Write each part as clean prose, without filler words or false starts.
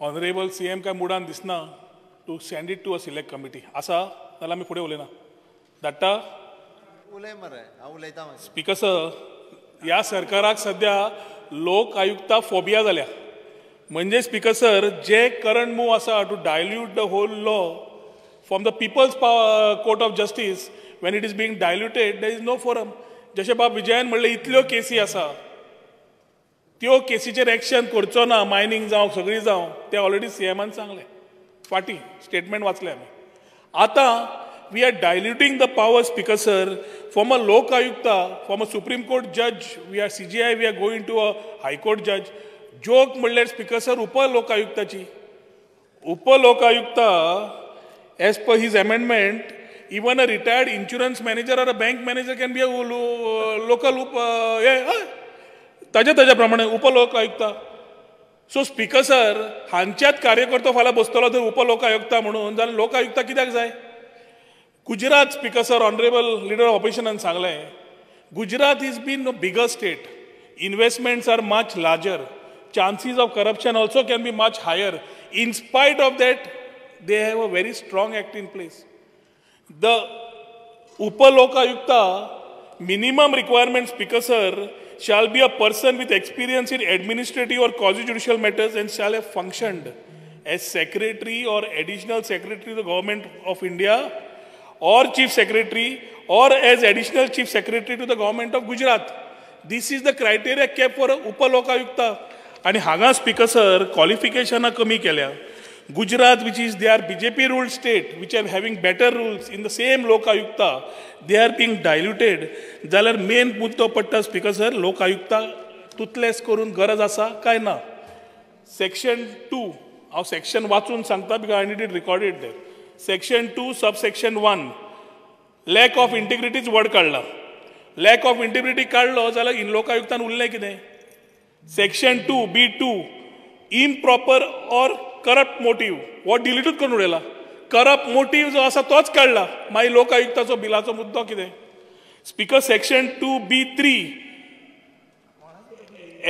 Honourable CM काय मुडान दिसना to send it to a select committee आसा जाल्यार आमी फुडें उलयना धाडटा. उलय मरे, हांव उलयता. स्पीकर सर, ह्या सरकाराक सद्या लोक आयुक्ता फोबिया जाल्या. म्हणजे स्पीकर सर, जे करंट मूव आसा to dilute the whole law from the People's Court of Justice, when it is being diluted there is no forum. जशें बाब विजयान म्हणलें, इतल्यो केसी आसा, त्यो केसीचेर एक्शन करचो ना, मायनींग जावं सगळीं जावं, तें ऑलरेडी सीएमान सांगलें, फाटीं स्टेटमेंट वाचलें आमी. आतां we are diluting the power, Speaker sir, from a Lok Ayukta, from a Supreme Court judge, we are CJI, we are going to a High Court judge. Joke म्हणल्यार स्पीकर सर, उप लोकायुक्ताची उप Lokayukta as per his amendment, even a retired insurance manager or a bank manager can be a local उप ताज्या ताज्या प्रमाणे उप Lokayukta. So speaker sir, हांच्यात कार्यकर्तो फाल्यां बसतलो तर उप लोकायुक्ता म्हणून, जाल्यार लोकायुक्ता कित्याक जाय? Gujarat, Speaker sir, honourable leader of ऑपोजिशनान सांगलें, Gujarat is been a bigger state, investments are much larger, chances of corruption also can be much higher. In spite of that, they have a very strong act in place. The Upalokayukta minimum requirement, Speaker sir, shall be a person with experience in administrative or quasi-judicial matters and shall have functioned as secretary or additional secretary to the Government of India or chief secretary or as additional chief secretary to the Government of Gujarat. This is the criteria kept for Upalokayukta. आनी हांगा speaker sir, क्वॉलिफिकेशनां कमी केल्या. Gujarat, which is they are BJP ruled state, which are having better rules in the same Lokayukta, they are being diluted. जाल्यार main मुद्दो पडटा speaker sir, Lokayukta तुतलेस करून गरज आसा काय ना? सेक्शन 2, हांव सेक्शन वाचून सांगता because I need it recorded there. Section 2 sub section 1, lack of integrityच word काडला. लॅक ऑफ इंटिग्रिटी काडलो जाल्यार इन लोकायुक्तान उरलें कितें? Section 2 B2, improper or corrupt motive हो डिलीटूच करून उडयला. करप्ट मोटीव जो आसा तोच काडला. मागीर लोकायुक्ताचो बिलाचो मुद्दो कितें? Speaker, section 2 B3,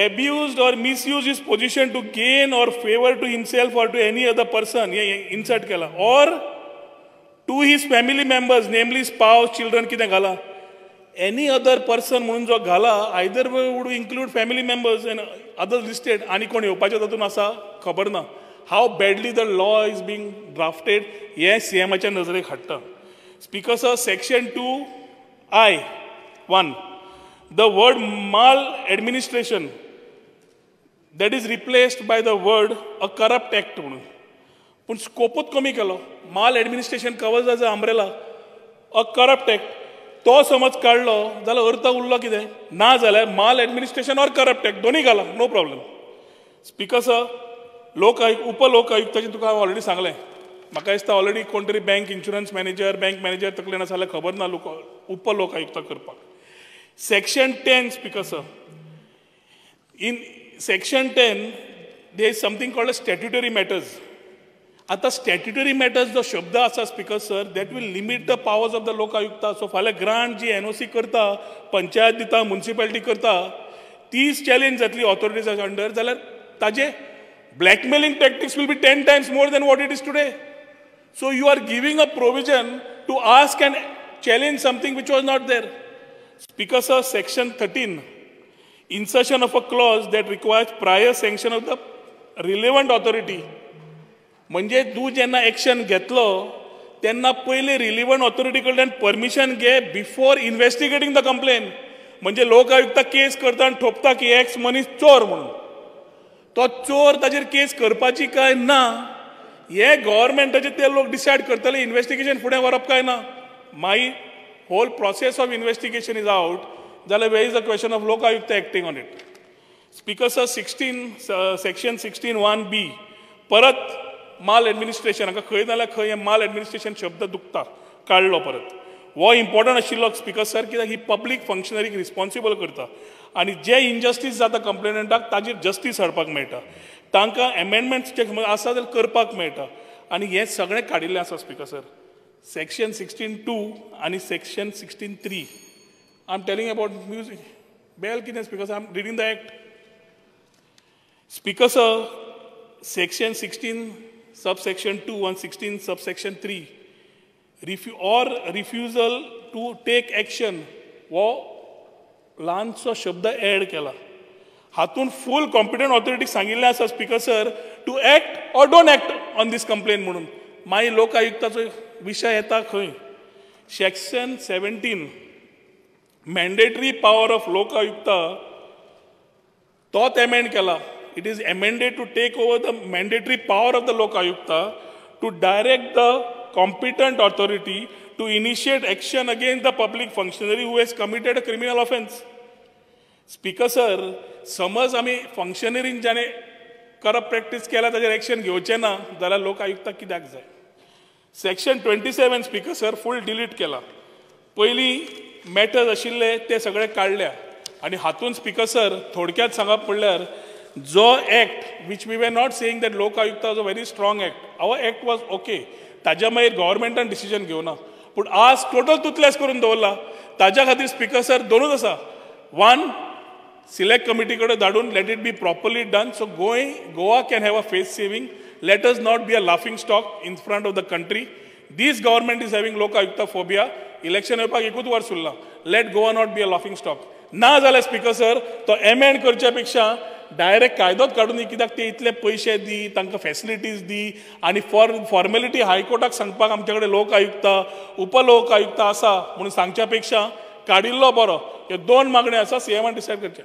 abused or misused his position to gain or favor to himself or to any other person, hey insert केला, or to his family members, namely spouse, children, कितें घाला. एनी अदर पर्सन म्हणून जो घाला, either would include family members and others listed. आनी कोण येवपाचें तातूंत आसा खबर ना. How badly the law is being drafted हें सीएमाच्या नजरेक हाडटा. Speaker sir, section 2 I 1, the word maladministration that is replaced by the word a corrupt act म्हणून, पूण स्कोपूच कमी केलो. Maladministration covers as a umbrella a corrupt act, तो समज काडलो जाल्यार अर्थ उरलो कितें? ना जाल्यार maladministration or corrupt act दोनूय घाला, no problem. Speaker sir, लोक आयुक्त उप लोक आयुक्ताचें तुका हांवें ऑलरेडी सांगलें. म्हाका दिसता ऑलरेडी कोण तरी bank insurance manager, bank manager तकलेन आसा जाल्यार खबर ना लोक उप लोक आयुक्त करपाक. Section 10, Speaker sir, in section 10 there is something called statutory matters. आतां स्टॅट्युटरी मॅटर्स जो शब्द आसा Speaker sir, that will limit the powers of the Lokayukta. So फाल्यां ग्रांट जी एनओसी करता, पंचायत दिता, मुन्सिपालिटी करता, तीच चॅलेंज जातली ऑथॉरिटीज अंडर, जाल्यार ताजे blackmailing tactics will be 10 times more than what it is today. So you are giving a provision to ask and challenge something which was not there. Speaker sir, section 13, insertion of a clause that requires prior sanction of the relevant authority. म्हणजे तूं जेन्ना action घेतलो तेन्ना पयलीं रिलिवंट authority कडल्यान permission घे before इन्वेस्टिगेटींग the complain. म्हणजे लोक आयुक्ता केस करता आनी ठोपता की एक्स मनीस चोर म्हणून, तो चोर ताजेर केस करपाची काय ना हे गव्हर्मेंटाचे ते लोक डिसायड करतले, इन्वेस्टिगेशन फुडें व्हरप काय ना. मागीर whole process of investigation is out, जाल्यार where is the question of Lokayukta acting on it? Speaker sir, section 16(1)(b), परत माल एडमिनिस्ट्रेशन. हांगा खंय नाल्यार खंय हें माल एडमिनिस्ट्रेशन शब्द दुखता, काडलो परत. हो इम्पॉर्टंट आशिल्लो स्पीकर सर, कित्याक ही पब्लीक फंक्शनरीक रिस्पॉन्सिबल करता आनी जे इनजस्टीस जाता कंप्लेनंटाक ताजेर जस्टीस हाडपाक मेळटा, तांकां एमेंडमेंट्स जे आसा जाल्यार करपाक मेळटा. आनी हें सगळें काडिल्लें आसा स्पीकर सर. सेक्शन 16(2) आनी section 16(3), I am telling about music bell कितें Speaker sir, I am reading the act. Speaker sir, Section 16 subsection 2 and 16 subsection 3 or refusal to take action हो ल्हानसो शब्द एड केला. हातून फूल कॉम्पिटंट ऑथॉरिटीक सांगिल्लें आसा speaker sir to act or don't act on this complaint म्हणून. मागीर लोक आयुक्ताचो विशय येता खंय? Section 17 mandatory power of Lokayukta तोच एमेंड केला. It is amended to take over the mandatory power of the Lokayukta to direct the competent authority to initiate action against the public functionary who has committed a criminal offence. Speaker sir, समज आमी फंक्शनरीन जाणें corrupt practice केला ताजेर action घेवचें ना जाल्यार लोक आयुक्ता कित्याक जाय? Section 27 speaker sir full delete केला. पयलीं मॅटर्स आशिल्ले ते सगळे काडल्या आनी हातून स्पीकर सर थोडक्यात सांगप म्हणल्यार जो act which we were not saying that Lokayukta was a very strong act, our act was okay, ताज्या मागीर गव्हर्मेंटान डिसिजन घेवना, पूण आज टोटल तुतलेस करून दवरला. ताज्या खातीर स्पीकर सर दोनूच आसा. वन, सिलेक्ट कमिटी कडेन धाडून let it be properly done so Goa can have a face saving. Let us not be a laughing stock in front of the country. This government is having Lokayukta phobia. Election येवपाक एकूच वर्स उरलां. Let Goa not be a laughing stock. ना जाल्यार speaker sir तो amend करच्या पेक्षा direct कायदोच काडून दी, कित्याक ते इतले पयशे दी, तांकां फॅसिलिटीज दी आनी फॉर्मेलिटी हायकोर्टाक सांगपाक आमचे कडेन लोक आयुक्ता, उपलोक आयुक्ता आसा म्हणून सांगच्या पेक्षा काडिल्लो बरो. ह्यो दोन मागण्यो आसा, सीएमान डिसायड करचें.